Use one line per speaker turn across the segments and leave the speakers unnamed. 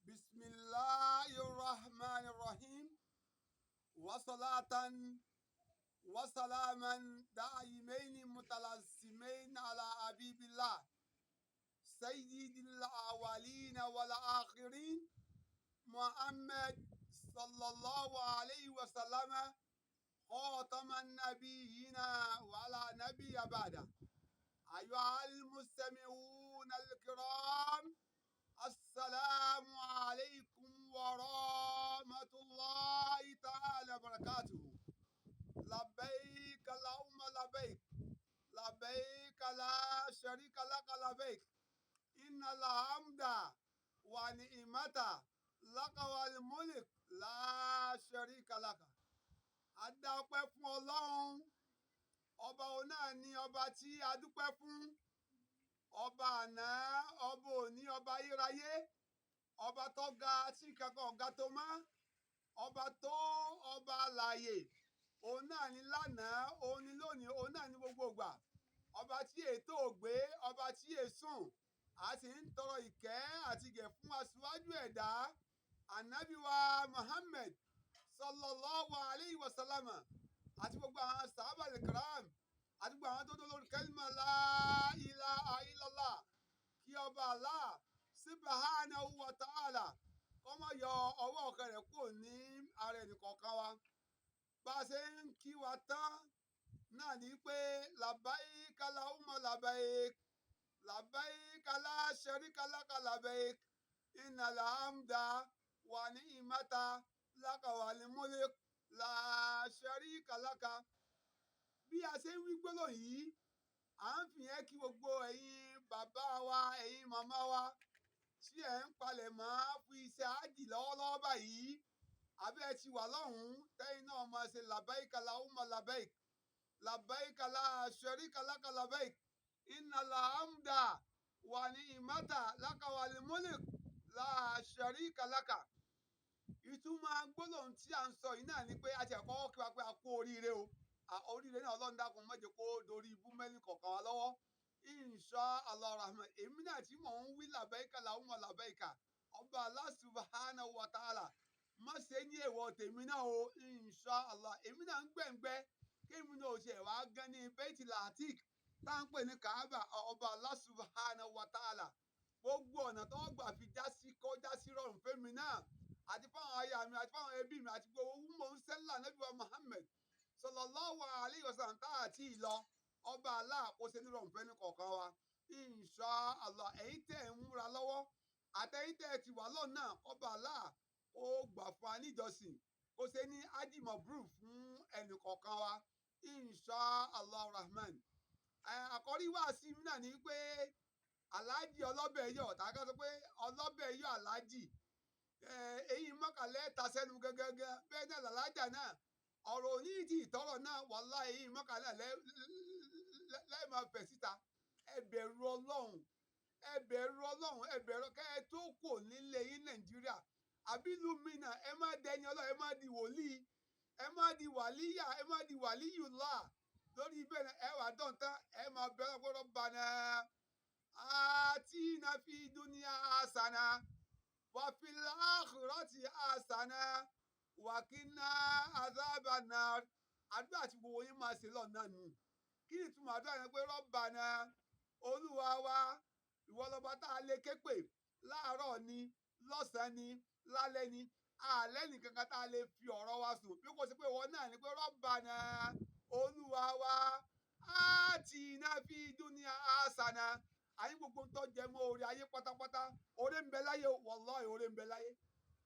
بسم الله الرحمن الرحيم وصلاة وسلاما دائمين متلازمين على حبيب الله سيد الأولين والآخرين محمد صلى الله عليه وسلم خاتم النبيين ولا نبي بعده. أيها المستمعون الكرام، السلام عليكم ورحمة الله تعالى وبركاته. لبيك اللهم لبيك، لبيك لا شريك لك لبيك، إن الحمد ونعمة لك والملك لا شريك لك. A dá ọpẹ́ fún Ọlọ́run ọba. Òun náà ni ọba tí a dúpẹ́ fún, ọba àná, ọba òní, ọba ayérayé, ọba tó ga tí kankan ọ̀gá tó má, ọba tó ọba alààyè. Òun náà ni lánàá, òun ni lónìí, òun náà ni gbogbo ìgbà, ọba tí ètò ògbé, ọba tí èsùn. A sì ń tọrọ ìkẹ́ àti ìgẹ̀ fún aṣíwájú ẹ̀dá, ànábì wa Muhammad sallallahu alayhi wa sallam, àti gbogbo àwọn sàhábà kiram, àti gbogbo àwọn tó dó lórí kẹ́límà la ilaha illallah. Kí ọba Allah subhanahu wa ta'ala kó má yọ ọwọ́ ọ̀kẹ́ rẹ̀ kúrò ní ara ẹnìkọ̀ọ̀kan wa. Bá a ṣe ń kí wa tán náà ní pé labbaik Allahumma labbaik, labbaik la sharika laka labbaik, innal hamda wa ni'mata laka wal mulk la sharika laka. Bí a ṣe ń wí gbólóhùn yìí, à ń fi yẹn kí gbogbo ẹ̀yin bàbá wa, ẹ̀yin màmá wa tí ẹ̀ ń palẹ̀ mọ́ fún iṣẹ́ ájì lọ́wọ́lọ́wọ́ báyìí, àbí ẹ ti wà lọ́hùn-ún, tẹ́yìn náà máa ṣe labbaik Allahumma labbaik, labbaik la sharika laka labbaik, innal hamda wa ni'mata laka wal mulk la sharika laka. Ìtumọ̀ gbólóhùn tí à ń sọ yìí náà ni pé a ti ẹ̀kọ́ kí wa pé a kú oríire o. Oríire náà, Ọlọ́run dákun má jẹ́ kó dorí ibú mẹ́lì kọ̀ọ̀kan wa lọ́wọ́, insha Allah rahman. Èmi náà tí mò ń wí labbaik Allahumma labbaik, ọba Allah subhanahu wa ta'ala má ṣe ní èèwọ̀ tèmi náà o, insha Allah. Èmi náà ń gbẹ̀ngbẹ́ kémi náà ò ṣe wá gan ní Baitul Atik tá à ń pè ní Kaaba. Ọba Allah subhanahu wa ta'ala, gbogbo ọ̀nà tó gbà fi já sí kó já sí rọrùn fẹ́mi náà àti fáwọn aya mi àti fáwọn ẹbí mi àti gbogbo owó mò ń sẹ́là Nábì wa Muhammad sallallahu alayhi wa sallam tá àti ìlọ. Ọba Allah kó ṣe nírọ̀rùn fẹ́ni kọ̀ọ̀kan wa, insha Allah. Ẹ̀yin tẹ̀ ń múra lọ́wọ́ àtẹ̀yin tẹ̀ ti wà lọ́nà, ọba Allah ó gbà fún wa níjọsìn, kó ṣe ní ájìmọ̀bùrù fún ẹnì kọ̀ọ̀kan wa, insha Allah rahman. Àkọ́rí wá sí mi náà ni pé aláàjì ọlọ́bẹ̀ yọ̀, tàbí ká sọ pé ọlọ́bẹ̀ yọ̀ aláàjì, eyín mọ́kànlẹ́ ta sẹ́nu gẹ́gẹ́gẹ́. Bẹ́ẹ̀ náà làlájà náà, ọ̀rọ̀ òní ti ìtọ́rọ̀ náà, wàláhì, eyín mọ́kànlẹ́ lẹ́ẹ̀ máa fẹ̀ síta. Ẹ bẹ̀rù Ọlọ́run, ẹ bẹ̀rù Ọlọ́run, ẹ bẹ̀rù kẹ́ ẹ tó kò nílé yín Nàìjíríà àbí ìlú mi náà. Ẹ má dẹni Ọlọ́run, ẹ má di wòlíì, ẹ má di wàlíyà, ẹ má di wàlíyùlá lórí ibẹ̀ náà. Ẹ wà dán tán, ẹ máa bẹ̀rẹ̀ pé Rabbana atina fi dunya hasana wa fil akhirati hasana wa qina azaban nar. Àdúrà tí gbogbo yín máa ṣe lọ́nà nù. Kí ni ìtumọ̀ àdúrà yẹn? Pé Rabbana, Olúwa wa, ìwọ lọba tá a lè ké pè láàárọ̀ ni, lọ́sàn-án ni, lálẹ́ ni, àlẹ́ nìkan kan tá a lè fi ọ̀rọ̀ wa sùn bí kò sí pé ìwọ náà ni, pé Rabbana, Olúwa wa, atina fi dunya hasana. Àyín gbogbo ń tọ́ jẹ mọ́ orí ayé pátápátá, oore ń bẹ láyé, wallahi, oore ń bẹ láyé.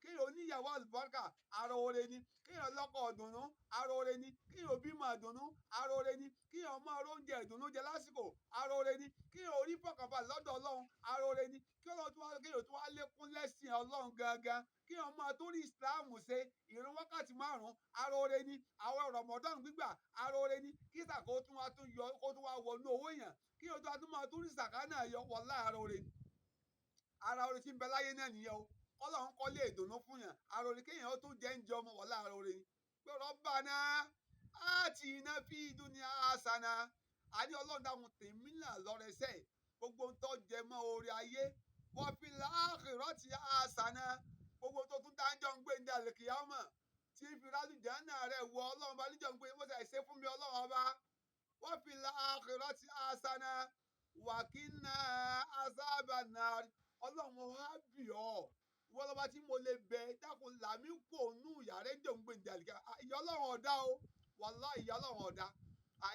Kéèyàn oníyàwó àlùbáríkà, ara oore ni. Kéèyàn lọ́kọ ọ̀dùnnú, ara oore ni. Kéèyàn bímọ ìdùnnú, ara oore ni. Kéèyàn máa róúnjẹ ìdùnnú jẹ lásìkò, ara oore ni. Kéèyàn orí fọkànbalẹ̀ lọ́dọ̀ Ọlọ́run, ara oore ni. Kí Ọlọ́run tó wá, kéèyàn tó wá lékún lẹ́sìn Ọlọ́run gangan, kéèyàn máa tó rí Ìsìláàmù ṣe, ìrun wákàtí 5, ara oore ni. Àwọn Ramadan gbígbà, ara oore ni. Kí sàkó tún wá tún yọ, kó tún wá wọnú owó èèyàn, kéèyàn tó wá tún máa tún rí sàká náà yọ, wallahi, ara oore ni. Ara oore tí ń bẹ láyé náà nìyẹn o. Kọ́lọ́run kọ́lé ìdùnnú fún yàn, ara oore. Kéèyàn tó jẹ́ ń jẹ ọmọ, wallahi, ara oore ni. Pé Rabbana atina fi dunya hasana, àní Ọlọ́run dáhùn tèmi náà lọ́rẹsẹ̀, gbogbo ń tó jẹ mọ́ oore ayé. Wa fil akhirati hasana. Gbogbo tó tún dáńjọ́ ń gbé ní àlùkìyámọ̀ tí fi rálùjáná rẹ̀ wọ Ọlọ́run bá níjọ́ ń gbé wọ́n ṣe fún mi Ọlọ́run ọba. Wa fil akhirati hasana wa qina azaban nar. Ọlọ́run wá bì ọ́. Ìwọ lọba tí mo lè bẹ, dákun làmí kò nú yàrá ìjọ ń gbé ní àlùkìyámọ̀. Ìyà Ọlọ́run ọ̀dá o. Wàláhì ìyà Ọlọ́run ọ̀dá.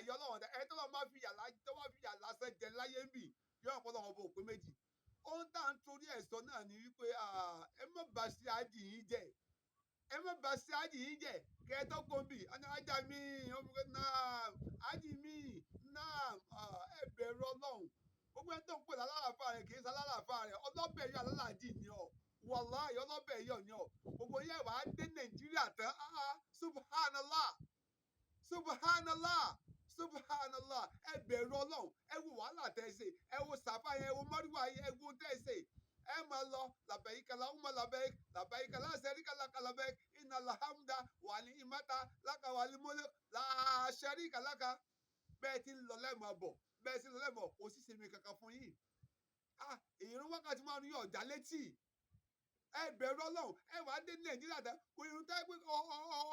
Ìyà Ọlọ́run ọ̀dá. Ẹni tó bá fi yà tó bá fi yà lásán jẹ láyé ń bì, yóò ọ̀pọ̀ Ọlọ́run ọba òpin méjì. Ohun tá à ń torí ẹ̀ sọ náà ni wípé ẹ má bà ṣe ájì yín jẹ́. Ẹ má bà ṣe ájì yín jẹ́. Kẹ́ ẹ tó kó bì, ọ̀nà ájà mi, ọmọ náà, ájì mi, náà, ẹ bẹ̀rù Ọlọ́run. Gbogbo ẹni tó ń pè lálàáfà rẹ̀ kì í ṣe alálàáfà rẹ̀. Ọlọ́bẹ̀ yọ alálàájì ni ọ́. Wàláhì ọlọ́bẹ̀ yọ ni ọ́. Gbogbo yẹn wàá dé Nàìjíríà tán. Subhanallah. Subhanallah. Subhanallah. Ẹ bẹ̀rù Ọlọ́run. Ẹ wo wàhálà tẹ́ ẹ ṣe. Ẹ wo sàfà yẹn, ẹ wo mọ́ríwá yẹn, ẹ wo tẹ́ ẹ ṣe. Ẹ máa lọ labbaik Allahumma labbaik labbaik la sharika laka labbaik innal hamda wa ni'mata laka wal mulk la sharika laka. Bẹ́ẹ̀ tí ń lọ lẹ́mọ̀ bọ̀, bẹ́ẹ̀ tí ń lọ lẹ́mọ̀, kò sí sinmi kankan fún yín. Ìrun wákàtí márùn-ún yóò já létí. Ẹ bẹ̀rù Ọlọ́run. Ẹ wàá dé Nàìjíríà tán. Kò irun tẹ́ pé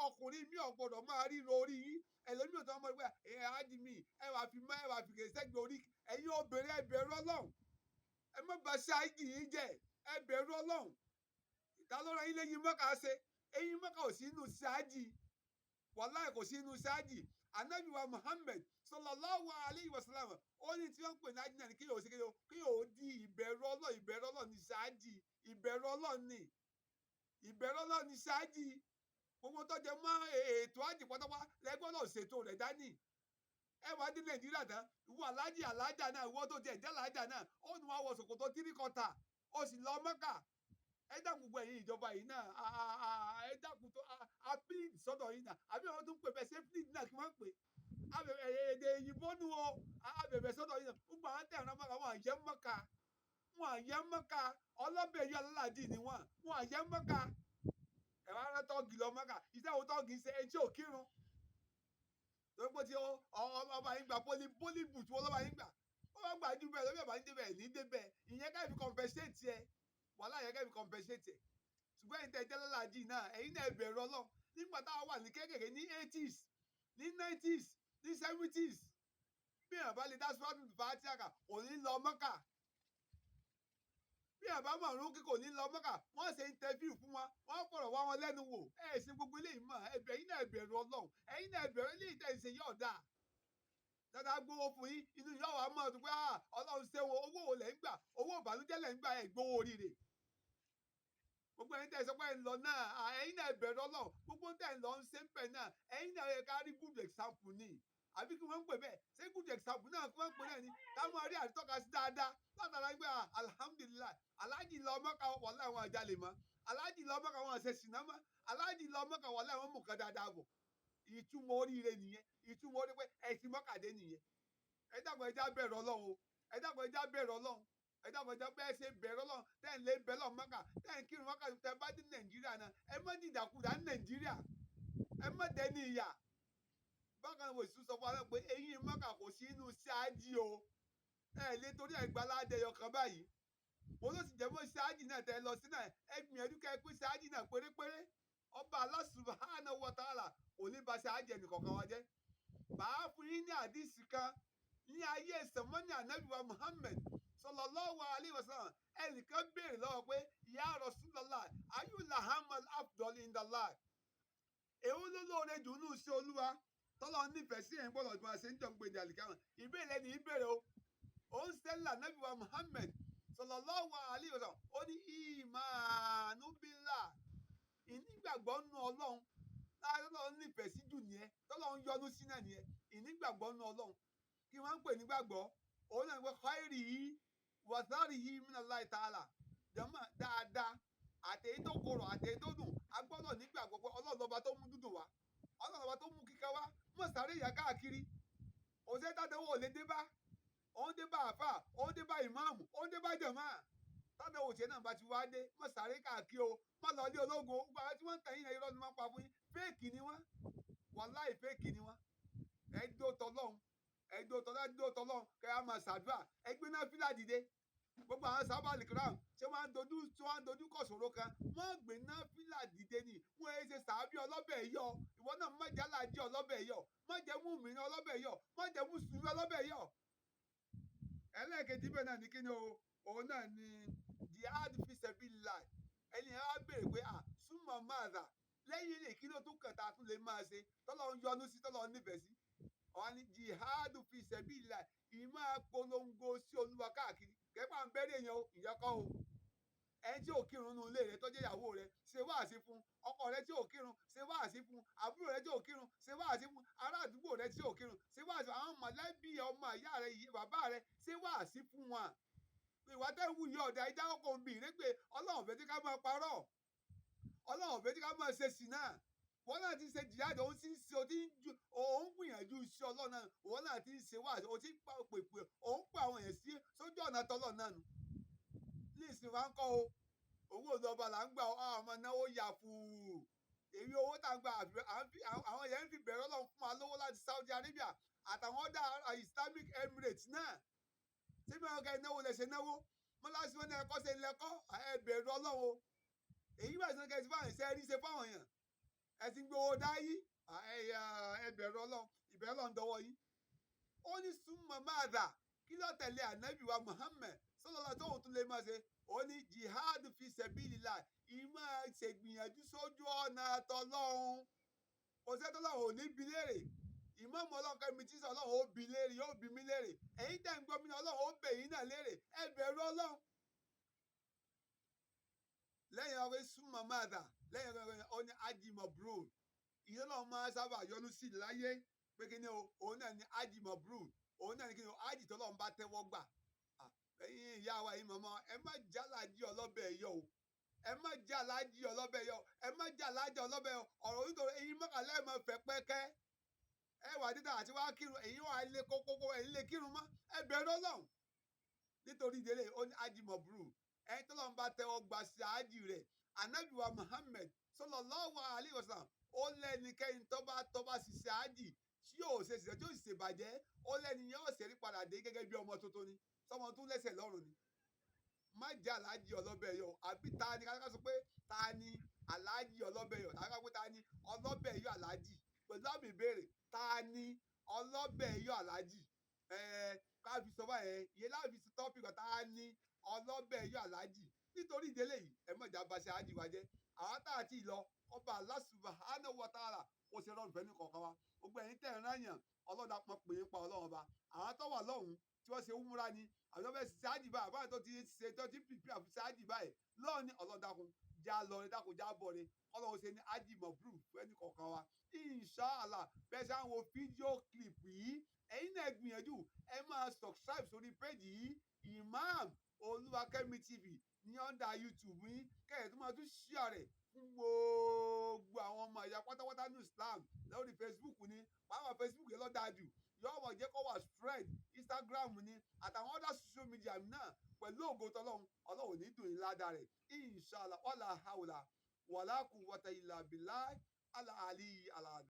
ọkùnrin mi ò gbọdọ̀ máa ríro orí yín. Ẹlòmíì ò tọ́ ọmọ ẹgbẹ́ ẹ ájì mi, ẹ wàá fi mọ́, ẹ wàá fi kèrè sẹ́gbẹ̀ẹ́ orí. Ẹ̀yin obìnrin ẹ bẹ̀rù Ọlọ́run. Ẹ má bà ṣe ájì yín jẹ́. Ẹ bẹ̀rù Ọlọ́run. Ta ló rán yín léyìn Mọ́kà ṣe? Eyín Mọ́kà ò sí inú ṣáájì. Wàláhì kò sí inú ṣáájì. Ànábì wa Muhammad sallallahu alayhi wa sallam. Ó ní tí wọ́n ń pè ní ájì náà ni kí yóò ṣe kí yóò di ìbẹ̀rù Ọlọ́run. Ìbẹ̀rù Ọlọ́run ní ṣáájì. Ìbẹ̀rù Ọlọ́run ni. Ìbẹ̀rù Ọlọ́run ní ṣáájì. Gbogbo tó jẹ mọ́ ètò ájì pátápátá lẹ́gbọ́n náà ṣètò rẹ̀ dání. Ẹ wá dé Nàìjíríà tán. Ìwọ alájì alájà náà, ìwọ tó tiẹ̀ jẹ́ alájà náà, ó nu àwọ̀ ṣòkòtò tíríkọ̀tà, ó sì lọ Mọ́kà. Ẹ dákun gbogbo ẹ̀yin ìjọba yìí náà, ẹ dákun tó a plead sọ́dọ̀ yìí náà. Àbí àwọn tó ń pè bẹ́ẹ̀ ṣé plead náà kí wọ́n ń pè? Èdè òyìnbó nu o. A bẹ̀bẹ̀ sọ́dọ̀ yìí náà. Gbogbo àwọn tẹ̀ ẹ̀rọ Mọ́kà, wọ́n àyẹ́ Mọ́kà. Wọ́n àyẹ́ Mọ́kà. Ọlọ́bẹ̀ yọ alálàájì ni wọ́n. Wọ́n àyẹ́ Mọ́kà. Ẹ wá rán tọ́ọ̀gì lọ Mọ́kà. Iṣẹ́ wo tọ́ọ̀gì ṣe ẹni tí ò kírun? Torí pé tí ọba yín gba pólí bùtù ọlọ́ba yín gbà. Ó bá gbà ju bẹ́ẹ̀ lọ, bí ọba yín débẹ̀ ní débẹ̀. Ìyẹn ká fi compensate ẹ. Wàhálà yẹn ká fi compensate ẹ. Ṣùgbọ́n ẹ̀yin tẹ́ jẹ́ alálàájì náà, ẹ̀yin náà ẹ bẹ̀rù Ọlọ́run. Nígbà táwa wà ní kéékèèké ní 80s, ní 90s, ní 70s, bí èèyàn bá lè dá Suratul Fatiha kà, kò ní lọ Mọ́kà. Bí èèyàn bá mọ̀ ọ̀run kí kò ní lọ Mọ́kà, wọ́n ṣe interview fún wọn, wọ́n fọ̀rọ̀ wá wọn lẹ́nu wò. Ẹ ṣe gbogbo eléyìí mọ̀, ẹ̀bẹ̀ ẹ̀yin náà ẹ bẹ̀rù Ọlọ́run. Ẹ̀yin náà ẹ bẹ̀rù eléyìí tẹ́ ẹ ṣe yóò dáa. Dáadáa gbówó fún yín, inú yóò wá mọ̀ pé Ọlọ́run ṣe wo, owó wo lẹ̀ ń gbà, owó ìbànújẹ́ lẹ̀ ń gbà, ẹ gbówó oríire. Gbogbo ẹ̀yin tẹ́ ẹ sọ pé ẹ ń lọ náà, ẹ̀yin náà ẹ bẹ̀rù Ọlọ́run. Gbogbo tẹ́ ẹ lọ ń ṣe ń bẹ̀ náà, ẹ̀yin náà yẹ ká rí good example ni. Àbí kí wọ́n ń pè bẹ́ẹ̀? Ṣé good example náà kí wọ́n ń pè náà ni? Ká máa rí àtọ́ka sí dáadáa. Látara pé alhamdulillah, aláàjì lọ Mọ́kà wàláhì wọn jalè mọ́. Aláàjì lọ Mọ́kà wọn ṣe ṣìnà mọ́. Aláàjì lọ Mọ́kà wàláhì wọn mú nǹkan dáadáa bọ̀. Ìtumọ̀ oríire nìyẹn. Ìtumọ̀ orí pé ẹ ti Mọ́kà dé nìyẹn. Ẹ dákun ẹ já bẹ̀rù Ọlọ́run o. Ẹ dákun ẹ já bẹ̀rù Ọlọ́run. Ẹ dákun ẹ já bẹ́ẹ̀ ṣe bẹ̀rù Ọlọ́run. Tẹ́ ẹ̀ lé bẹ̀ lọ Mọ́kà, tẹ́ ẹ̀ kírun Mọ́kà, tẹ́ bá dé Nàìjíríà náà, ẹ má dìdàkudà ní Nàìjíríà. Ẹ má dẹni ìyà. Bákan náà mo sì tún sọ fún wa náà pé eyín Mọ́kà kò sí inú ṣáájì o. Ẹ lè torí ẹ̀ gba aládé ẹyọ kan báyìí. Mo ló sì jẹ́ mọ́ ṣáájì náà tẹ́ lọ sí náà. Ẹ gbìyànjú kẹ́ ẹ pín ṣáájì náà pérépéré. Ọba Allah subhanahu wa ta'ala kò ní ba ṣáájì ẹnì kọ̀ọ̀kan wa jẹ́. Màá fún yín ní àdísì kan ní ayé sẹ̀mọ́nì Ànábì wa Muhammad sallallahu alayhi wa sallam. Ẹnìkan béèrè lọ́wọ́ pé ya Rasulullah, ayyul amal afdal indallah. Èwo ló lóore jù nínú iṣẹ́ Olúwa tọ́lọ́ nífẹ̀ẹ́ sí ẹ̀yin gbọ́dọ̀ máa ṣe ń jọ ń gbèdé àlìkámà. Ìbéèrè ni ìbéèrè o. Ó ń sẹ́là Ànábì wa Muhammad sallallahu alayhi wa sallam. Ó ní ìmánu billah. Ìnígbàgbọ́ nínú Ọlọ́run. Tọ́lọ́ nífẹ̀ẹ́ sí jù nìyẹn. Tọ́lọ́ ń yọ́nú sí náà nìyẹn. Ìnígbàgbọ́ nínú Ọlọ́run. Kí wọ́n ń pè nígbàgbọ́? Òun náà ní pé khairihi wa sharrihi minallahi ta'ala. Jàmá dáadáa àtèyí tó korò àtèyí tó dùn. A gbọ́dọ̀ nígbàgbọ́ pé Ọlọ́run lọba tó mú dúdùn wá. Ọlọ́run lọba tó mú kíkẹ́ wá. Mọ̀ sáré ìyà káàkiri. Òṣèré tádéwò ò lè dé bá. Òun dé bá àfà, òun dé bá ìmáàmù, òun dé bá jàmá. Tádéwò tiẹ̀ náà bá ti wá dé, mọ̀ sáré káàkiri o. Má lọ ilé ológun. Gbogbo àwọn tí wọ́n ń tẹ̀yìn náà irọ́ ni wọ́n pa fún yín. Fake ni wọ́n. Wàláì fake ni wọ́n. Ẹ dó tọlọ́run. Ẹ dó tọlọ́run, ẹ dó tọlọ́run. Kẹ́ ẹ máa ṣàdúrà. Ẹ gbé náfìlà dìde. Gbogbo àwọn sábà alikram. Bá ń dojú kọ̀ sọ̀rọ̀ kan, wọ́n gbé náfìlà dìde ni. Wọ́n ẹ ṣe sàábì ọlọ́bẹ̀ yọ. Ìwọ náà má jẹ́ aláàjì ọlọ́bẹ̀ yọ, má jẹ́ mùmínì ọlọ́bẹ̀ yọ, má jẹ́ mùsùlùmí ọlọ́bẹ̀ yọ. Ẹlẹ́ẹ̀kejì bẹ́ẹ̀ náà ni kí ni o? Òun náà ni jihad fi sabilillah. Ẹni yẹn wá béèrè pé, à súnmọ́ máàdà, lẹ́yìn ilé, kí ló tún kàn tá a tún lè máa ṣe tọ́lọ́ ń yọ́nú sí, tọ́lọ́ ń nífẹ̀ẹ́ sí? Ọ̀hún ni jihad fi sabilillah, ìmọ̀ polongo sí Olúwa káàkiri. Kẹ́pà ń bẹ́rẹ̀ èèyàn o, ìyẹn kọ́ o. Ẹni tí ò kírun nínú ilé rẹ tó jẹ́ ìyàwó rẹ, ṣe wáàsí fún. Ọkọ rẹ tí ò kírun, ṣe wáàsí fún. Àbúrò rẹ tí ò kírun, ṣe wáàsí fún. Ará àdúgbò rẹ tí ò kírun, ṣe wáàsí fún. Àwọn mọ̀lẹ́bí, ọmọ ìyá rẹ, bàbá rẹ, ṣe wáàsí fún wọn. Ìwà tẹ́ ń wù yí ọ̀dà ìjà ọkọ̀ òbí rẹ pé Ọlọ́run fẹ́ tí ká máa parọ́, Ọlọ́run fẹ́ tí ká máa ṣe ṣìnà. Wọn náà ti ṣe jihad, òun sì ń ṣe, o ti ń ju, òun gbìyànjú iṣẹ́ Ọlọ́run náà. Òun náà ti ń ṣe wáàsí, o ti ń pa pèpè, òun pè àwọn èèyàn sí sójú ọ̀nà tọ́lọ́run náà nù. Ní ìsìn wa ń kọ́ o, owó ìjọba là ń gbà ọ́, àwọn náwó yà fún èyí. Owó tá à ń gbà, àwọn yẹn ń fi bẹ̀rẹ̀ Ọlọ́run fún wa lówó láti Saudi Arabia àtàwọn other Islamic Emirates náà. Tí mi ò kẹ́ náwó lẹ̀ ṣe náwó mọ́láṣí wọn ní ẹ̀kọ́ ṣe lẹ́kọ́. Ẹ bẹ̀rù Ọlọ́run o. Èyí bá ìsìnkẹ́ ti fáwọn ìṣe rí ṣe fáwọn èèyàn, ẹ ti ń gbowó dáyí. Ẹ bẹ̀rù Ọlọ́run, ìbẹ̀rù Ọlọ́run dọwọ́ yín. Ó ní súnmọ́ máàdà, kí ló tẹ̀lé ànábì wa Muhammad sallallahu tóun tún lè máa ṣe? Ó ní jihad fi sabilillah, ìmọ̀ ṣègbìyànjú sójú ọ̀nà tọlọ́run. Kò sẹ́ tọ́lọ́run ò ní bi léèrè. Ìmọ̀ọ́mọ́ Ọlọ́run kẹ́mi tí sọ, Ọlọ́run ó bi léèrè, yóò bi mí léèrè. Ẹ̀yin tẹ́ ń gbọ́ mi náà, Ọlọ́run ó bẹ̀ yín náà léèrè. Ẹ bẹ̀rù Ọlọ́run. Lẹ́yìn ọ̀rẹ́ súnmọ́ máàdà, lẹ́yìn ọ̀rẹ́, ó ní hajj mabrur. Ìyẹn náà máa sábà yọ́nú sí láyé pé kí ni o? Òun náà ní hajj mabrur. Òun náà ní kí ni o? Hajj tọ́lọ́run bá tẹ́wọ́ gbà. Ẹ̀yin ìyá wa yìí, màmá, ẹ má jálàjì ọlọ́bẹ̀ yọ o, ẹ má jálàjì ọlọ́bẹ̀ yọ, ẹ má jálàjì ọlọ́bẹ̀ yọ. Ọ̀rọ̀ nítorí eyín mọ́kànlá ẹ̀ máa fẹ́ pẹ́kẹ́ ẹ wà dídá àti wá kírun, ẹ̀yin wà lé kókókó, ẹ̀yin lè kírun mọ́. Ẹ bẹ̀rù Ọlọ́run. Nítorí ìdílé, ó ní hajj mabrur, ẹni tọ́lọ́run bá tẹ́wọ́ gbà sí hajj rẹ̀. Ànábì wa Muhammad sallallahu alaihi wasallam, ó lẹ́nikẹ́ni tó bá ṣiṣẹ́ hajj tí yóò ṣe ṣiṣẹ́ tí yóò sì ṣèbàjẹ́, ó lẹ́ni yóò ṣẹ́rí padà dé gẹ́gẹ́ bí ọmọ tuntun ni, sọmọ tún lẹ́sẹ̀ lọ́rùn ni. Má jẹ́ aláàjì ọlọ́bẹ̀ yọ. Àbí ta ni ká sọ pé ta ni aláàjì ọlọ́bẹ̀ yọ? Tàbí ká pé ta ni ọlọ́bẹ̀ yọ aláàjì? Pẹ̀lú àmì ìbéèrè, ta ni ọlọ́bẹ̀ yọ aláàjì? Ká fi sọ báyẹn, ìyẹn láti fi topic, ta ni ọlọ́bẹ̀ yọ aláàjì? Nítorí ìdílé yìí, ẹ mọ̀jà bá ṣe ájì wa jẹ́. Àwọn tá a ti lọ, ọba Allah subhanahu wa ta'ala ó ṣe rọrùn fẹ́ ní kọ̀ọ̀kan wa. Gbogbo ẹ̀yin tẹ̀ ń ráyàn, ọlọ́dà pọn pè é pa Ọlọ́run ọba. Àwọn tó wà lọ́hùn tí wọ́n ṣe umura ni, àwọn tó fẹ́ ṣe ájì báyìí, àbáyọ tó ti ṣe, tó ti prepare fún ṣe ájì báyìí lọ́ọ̀ ní, ọlọ́dàkùn já lọ ní, dákun já bọ̀ ni. Ọlọ́run ṣe ní ájì mabrur fún ẹnì kọ̀ọ̀kan wa, inshallah. Bẹ́ẹ̀ ṣe àwọn fídíò clip yìí, ẹ̀yin náà gbìyànjú, ẹ máa subscribe sórí péjì yìí, Imam Olúwakẹ́mi TV ní under YouTube yín, kẹ́yìn tó máa tún share rẹ̀ fún gbogbo àwọn ọmọ ìyá pátápátá ní Islam lórí Facebook ní pàápàá. Facebook yẹn ló dáa jù, yóò wọ́n jẹ́ kó wà spread. Instagram ní àtàwọn other social media náà. Pẹ̀lú ògo tọ́lọ́run, Ọlọ́run ní dùn yín ládàá rẹ̀, inshallah. Wala hawla wala quwwata illa billah ala ali ala.